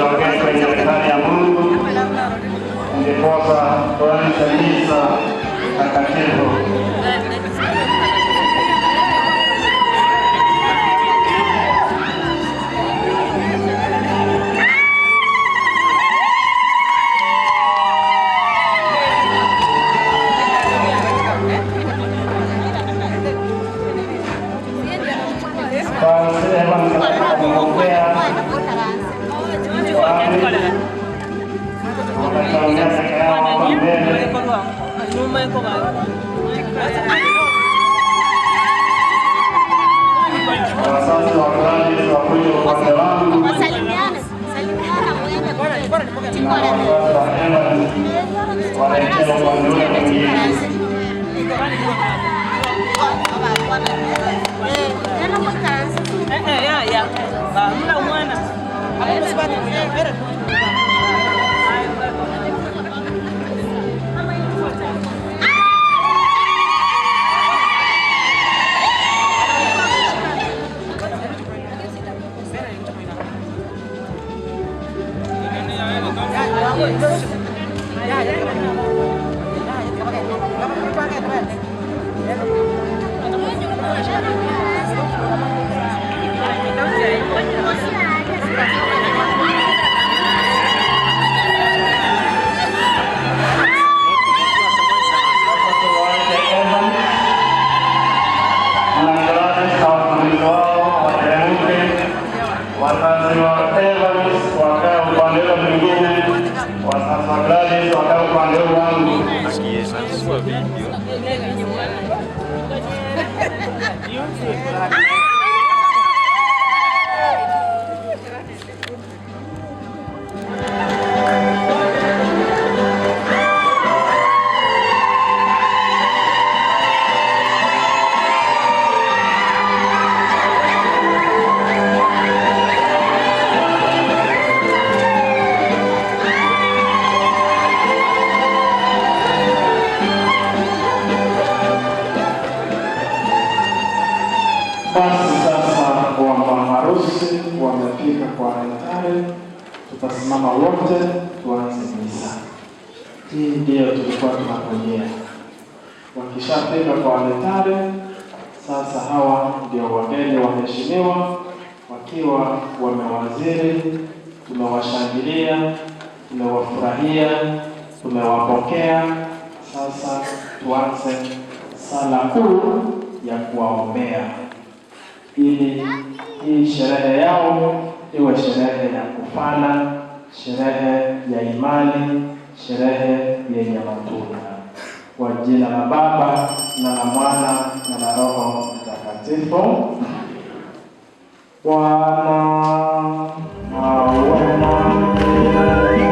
Tusogee kwenye altari ya Mungu ndiposa tuanze misa takatifu. Basi Evans amepokea wataongea peke yao hapa mbele. Wazazi wa Gladys wakuje upande wangu Salimiana, salimiana muende na wazazi wa Evans waelekee upande ule mwingine. Sasa tuwaite Evans na Gladys na wasimamizi wao wateremke. Wazazi wa Evans wakae upande ule mwingine, wazazi wa Gladys wakae upande huu wangu. Basi sasa wa maharusi wamefika kwa altare, tutasimama wote tuanze misa. Hii ndiyo tulikuwa tunangojea. Wakishafika kwa altare, sasa hawa ndio wageni waheshimiwa, wakiwa wamewaziri, tumewashangilia, tumewafurahia, tumewapokea. Sasa tuanze sala kuu ya kuwaombea ili hii sherehe yao iwe sherehe ya kufana, sherehe ya imani, sherehe yenye matunda. Kwa jina la Baba na la Mwana na la Roho Mtakatifu. Bwana awe nanyi.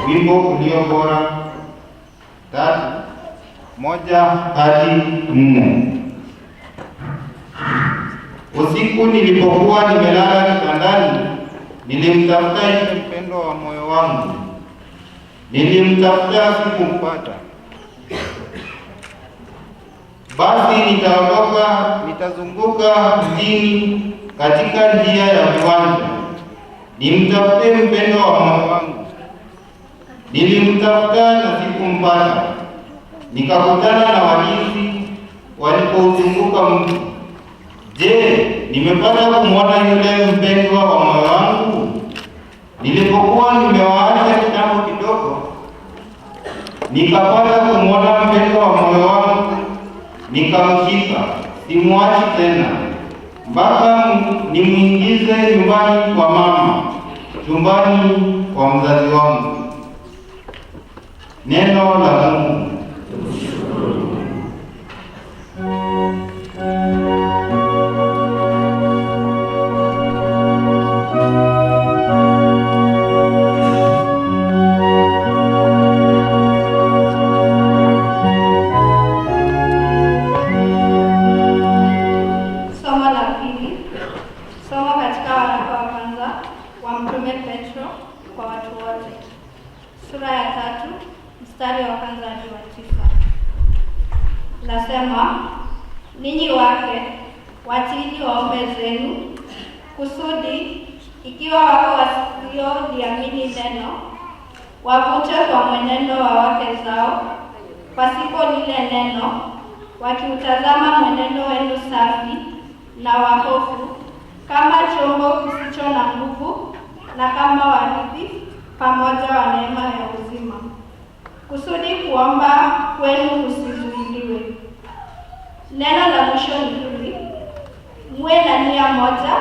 Wimbo ulio bora 3:1 hadi 4. Usiku nilipokuwa nimelala kitandani, nilimtafuta yule mpendwa wa moyo wangu. Nilimtafuta sikumpata. Basi nitaondoka, nitazunguka mjini katika njia ya viwanja, nimtafute mpendwa wa moyo wangu. Nilimtafuta na sikumpata. Nikakutana na walinzi walipouzunguka mji. Je, nimepata kumwona yule mpendwa wa moyo wangu? Nilipokuwa nimewaacha kitambo kidogo, nikapata kumwona mpendwa wa moyo wangu, nikamshika. Simwachi tena mpaka nimwingize nyumbani kwa mama, chumbani kwa mzazi wangu. Neno la Mungu. Somo la pili. Somo katika waraka wa kwanza wa Mtume Petro kwa watu wote, sura ya 3 mstari wa kwanza hadi wa 9. Nasema, ninyi wake watiini waume zenu, kusudi ikiwa wako wasioliamini neno, wavutwe kwa mwenendo wa wake zao pasipo lile neno, wakiutazama mwenendo wenu safi na wa hofu, kama chombo kisicho na nguvu na kama warithi pamoja wa neema ya uzima, kusudi kuomba kwenu kusizuiliwe. Neno la mwisho ni hili: muwe na nia moja,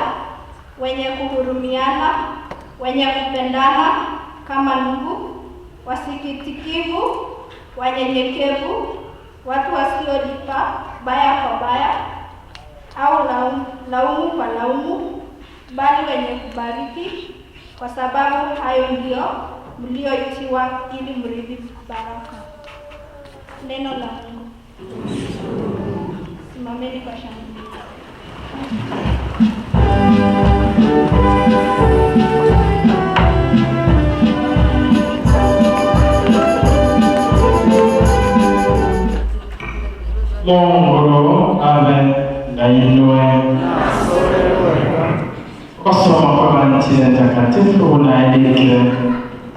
wenye kuhurumiana, wenye kupendana kama ndugu, wasikitikivu, wanyenyekevu, watu wasiolipa baya kwa baya au laumu kwa laumu, bali wenye kubariki, kwa sababu hayo ndiyo mlioitiwa, ili mrithi baraka. Neno la Mungu. Simameni kwa shangwe. Mongoro abe nainwe. Kusoma kwa Injili takatifu unaandikwa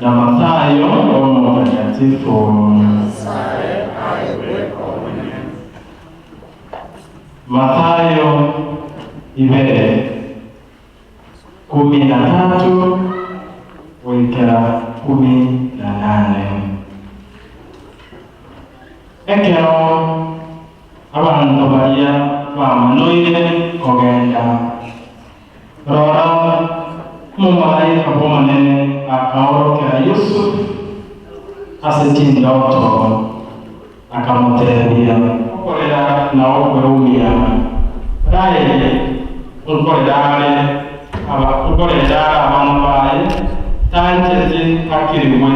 na Mathayo mtakatifu. Mathayo ibere 13 goikera 18. Ekero abanto baria bamanoire kogenda, rora omomalaika bw'Omonene akaorokera Yusufu ase chindoto, akamotebia, okorera na okweumia Raheli nkorera are aba nkorera are abana baye tancheti akirigwe,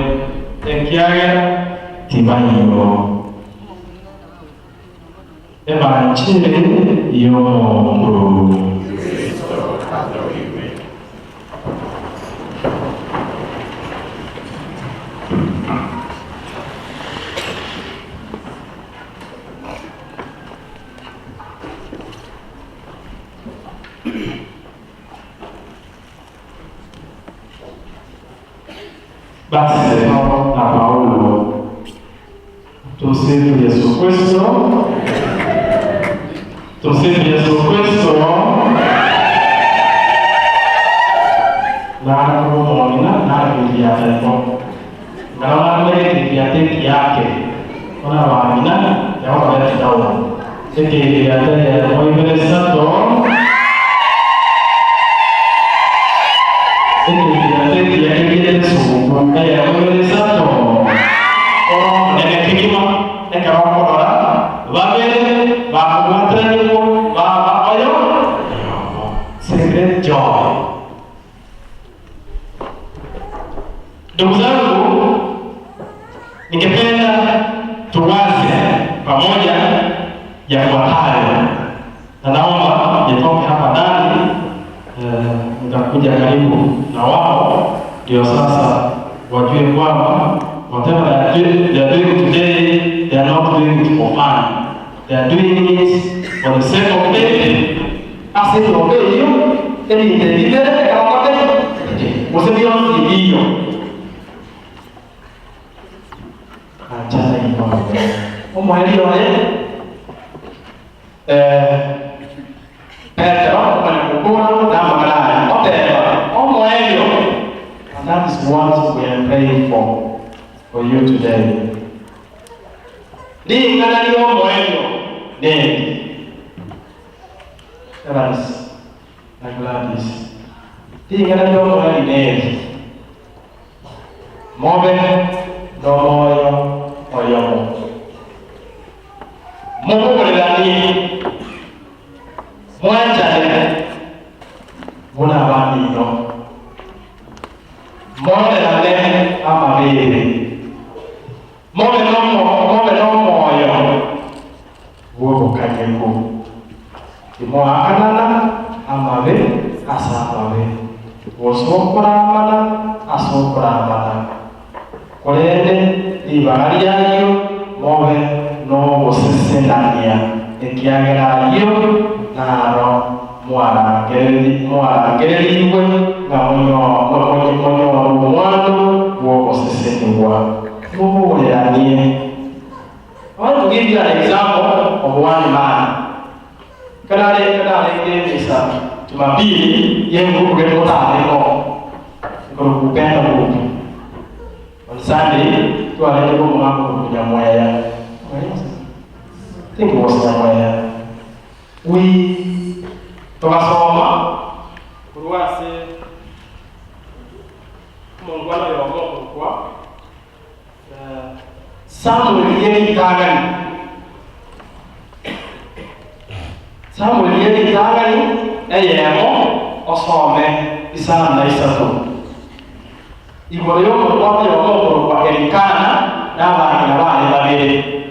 ekiagera tibaiyo. Evanjili y'Omungu. Basi na Paulo. Tumsifu Yesu Kristo. Tumsifu Yesu Kristo. Narakumwona narakuiateko ngaramarĩkĩria yake ona wamina yakoretao ĩkĩiateye moiberesato ĩkĩiatĩkia ĩgĩte suku eyemoiberesato oro nene kĩgima ekerokorora babere bakubwatanĩrwo baba oyo secret joy. Ndugu zangu, ningependa tuwaze pamoja yafuatayo, na naomba nitoke hapa ndani, nitakuja karibu na wao, ndio sasa wajue kwamba whatever they are doing today, they are not doing it for fun. They are doing it for the sake of faith. Ase tobe iyo, ebintu ebibere ekabakote, gose bionsi biyo. Achana ino. Omweri oye, Petero omanye kukura n'amagalaya, oteba, omweri. And that is what we are praying for you today. Lingana ly'omweri nendi. Evans na Gladys, ring'ana ri'omoerio neri, Mobe nomoyo oyomo, mobogoleranie, mwanchane buna abamino, morerane amabeere, mobe nomoyo bw'obokanyeku, timoakanana amabe ase amabe, gose okoramana ase okoramana, korende ribaga ri'ayio mobe nogosesenania, ekiagera ayio naro mwarangererigwe ng'a monyore omwando bw'ogosesenigwa. Mobooreranie. I want to give you an example of one man. Ekero narenge emisa Jumapili y'engurubu gete gotarenge oo, ekorokwa Upendo Group. On Sunday twarenge bwa omogaka okorokwa Nyamweya. I think it was Nyamweya. We togasoma korwa ase omongwana oyomo okorokwa Samueli ye ritang'ani. Samueli ye ritang'ani eyemo osome isano na isato. Igoro y'omokwana oyomo okorokwa Elikana na abang'ina baye babere,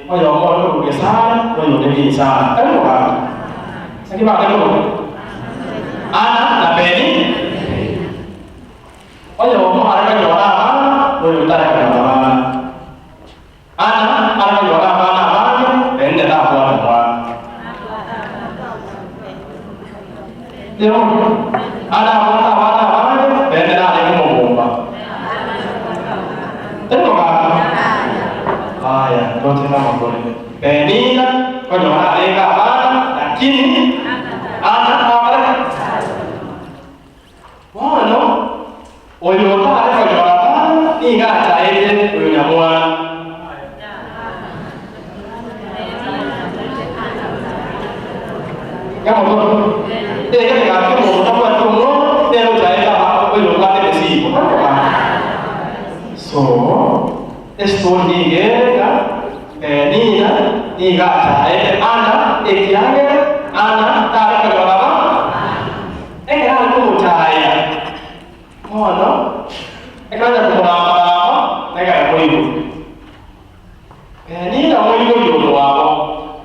oyomo ore korokwa Gesara na oyonde Ginsara. Tari mogaka? Naki bare korokwa? Ana na Peni. Oyomo are konyora abana, na oyo otare konyora abana. Ana are konyora abana abange, naende tabwate mwana. Ana abwate abana abange, naende narenge omogomba. Tari kogamba? Aya, ndoche namakore. Penina konyora arenge abana, lakini Ana abare Bono oyo otare konyora abana nigo achaete oyo nyamwana. Egeka ki'omonto tabwati omwana nere ochaete aba oyo obwate emesigo. So, estori nigo ere ng'a Penina nigo achaete Ana ekiagera Ana tare konyora abana. Ekero are komochaaya, bono ekero acha komorama-rama, negere koigwa. Penina moibori omwabo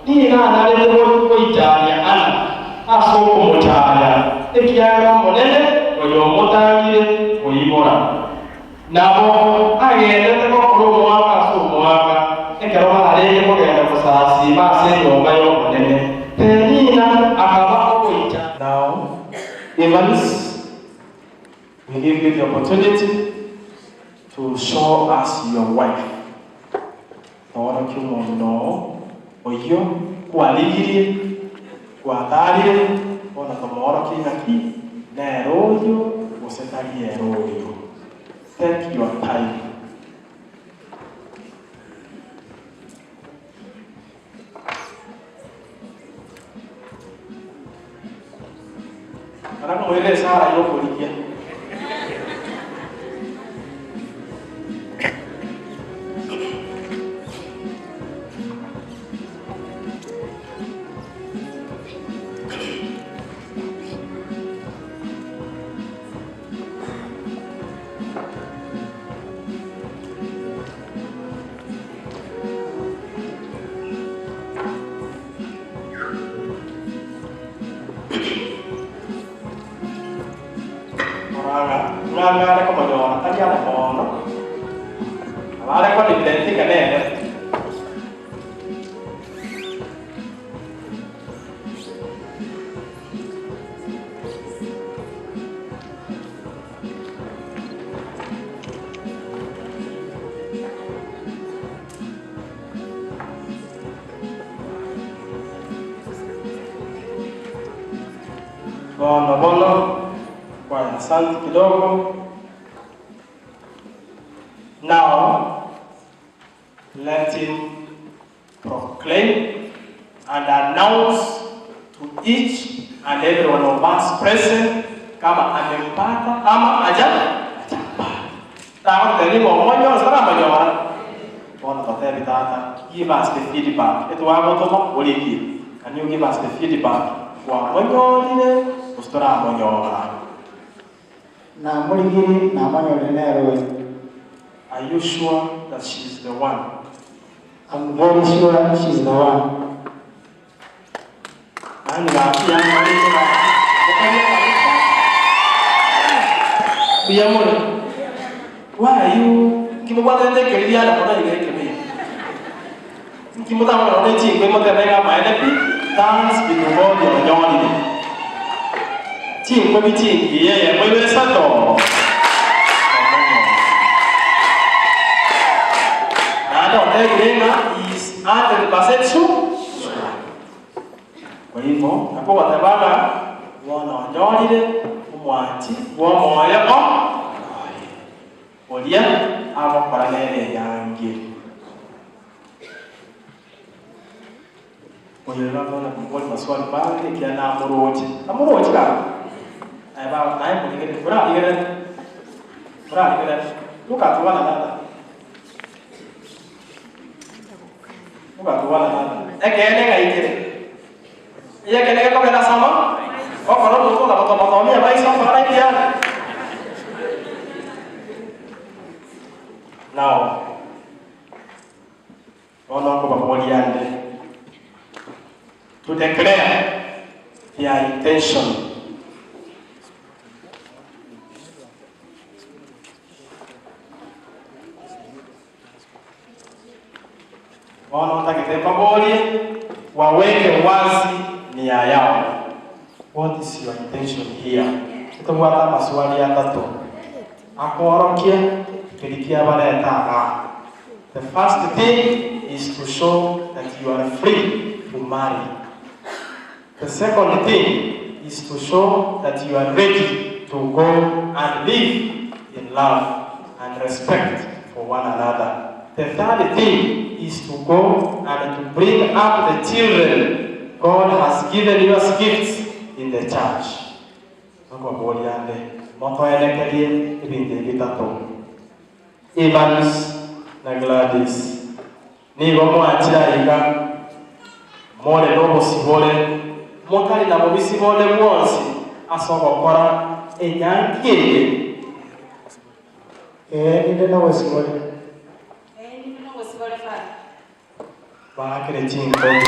nigo anarete goichania Ana ase okomochaaya, ekiagera Omonene oyo omotangire koibora. Nabo agendete gokora omwaka ase omwaka, ekero barenge kogenda gosasiima ase enyomba y'Omonene, Penina akaba ogoicha. Now, Evans, we give you the opportunity to show us your wife. Noorokia omong'ina oo oyio kwarigirie, gwatarire, bono tomoorokie ng'aki nere oyio gose tari ere oyio. Take your time. Kana komoira esara y'okorigia. Korara ng'a ng'are komonyora tari are mono, nabo are konidentika nere. Bono bono kwaya asante kidogo. Now let him proclaim and announce to each And everyone of us present kama amempata ama haja hajampata. Tagotebia ng'a omonyore gose taramonyora, bono totebi tata, give us the feedback, etwagotoma origie, can you give us the feedback, kwamonyorire gose toramonyora? Namorigirie, namonyorire nere oyo. Are you sure that she is the one? I'm very sure she's the one. Nani gaki yankorete gaki mokaria kabisa mbuya more why are you nki mobwaterete ekeririanda mono iga ekebe nki motamanya nonya chinkwe motebe ng'a amaene pi thanks be to God onyorire chinkwe bi chingiya eyemo ibere isato omonyorire naende otebire ng'a he is 100% sure Kwa hivyo nakwo goteba ng'a bono onyorire omwanchi bw'omoyo o oye, oria agokora nere enyangi. Oyo rero atonyare komoboria maswali mange ekiagera namoroche, tamorochi gaki? Naye ba naye morigererie, orarigererie, orarigererie, look at one another. Mogatwana nabo. Ekeene gaikire. Ekeene gekogenda ase amo, okora omonto na gotomotomia amaiso okora ekiya. Nao bono nkobaboria nde to declare their intention. Bono ntagete mbaborie, waweke wazi nia yao. What is your intention here? Tobwate amaswali atato akoorokia keria kiabareta igaa. The first thing is to show that you are free to marry. The second thing is to show that you are ready to go and live in love and respect for one another. The third thing is to go and to bring up the children God has given you as gifts in the church. Nkoboria nde motoenekerie ebinto ebi bitato. Evans na Gladys. Nigo mwachire aiga more nobosibore, motari na bobisi bonde bwonsi ase ogokora enyangi eye. Ee, ninde nobosibore. Ee, ninde nobosibore, Father. Baakire chinkobi.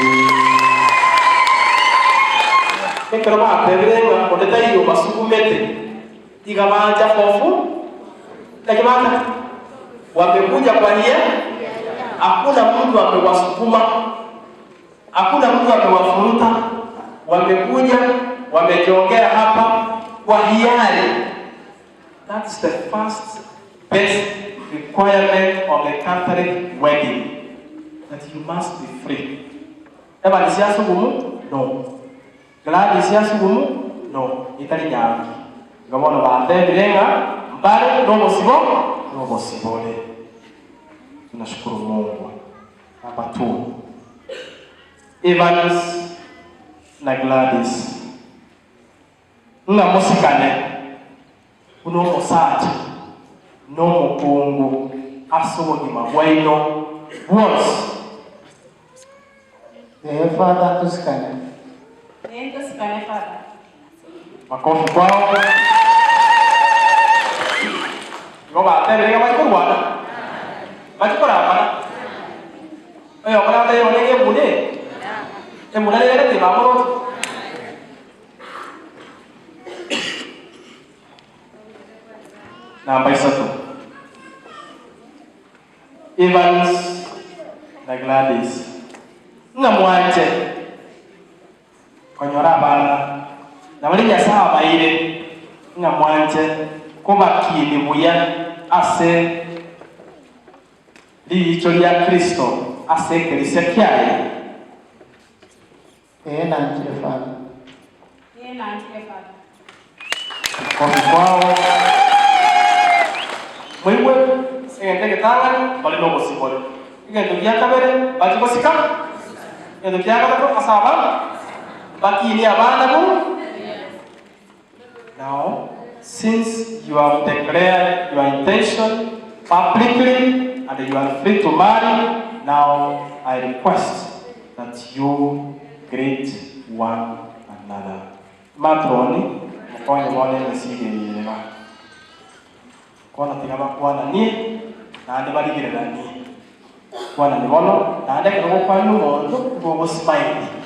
Ekero batebire ng'a onde taiyo obasugumete, iga bancha fofu, naki bancha? Wamekuja kwa hiari, hakuna mtu amewasukuma, hakuna mtu amewafuruta, wamekuja wamejongea hapa kwa hiari. That's the first best requirement of a Catholic wedding, that you must be free. Evans asugumu? No. Gladys asugumu? No. Etari nyangi. Igo bono batebire ng'a mbare nobosibo nobosibore. Tunashukuru Mungu. Number 2. Evans na Gladys. Ng'a mosikane buna omosacha na omokungu ase obogima bwaino bwonsi. Ee, Father, tosikane. Ee, ntosikane, Father. Makofi kwao. Igo batebire ng'a bachie korwana, bachie korambana. Oyomo natebie bono ege emuna eye, emuna rende tibamoroche. Namba isato, Evans na Gladys, ng'a mwanche konyora abana, na baria Nyasae abaeire, ng'a mwanche kobakinia buya ase riicho ria Kristo ase ekerisia kiaye. Ee, nanchire Father. Ee, nanchire Father. Makofi kwao. Moigwe egento egetang'ani bare nobosibore, egento gia kabere bache gosika, egento kia gatato ase aba bakinie abana bu. Now, since you have declared your intention publicly and you are free to marry, now I request that you greet one another. Matroni, mokonye bono emesigo eye iga. Bono tiga bakwananie, naende barigereranie. Kwanani bono, naende ekero ogokwania omonto, nigo ogosmile.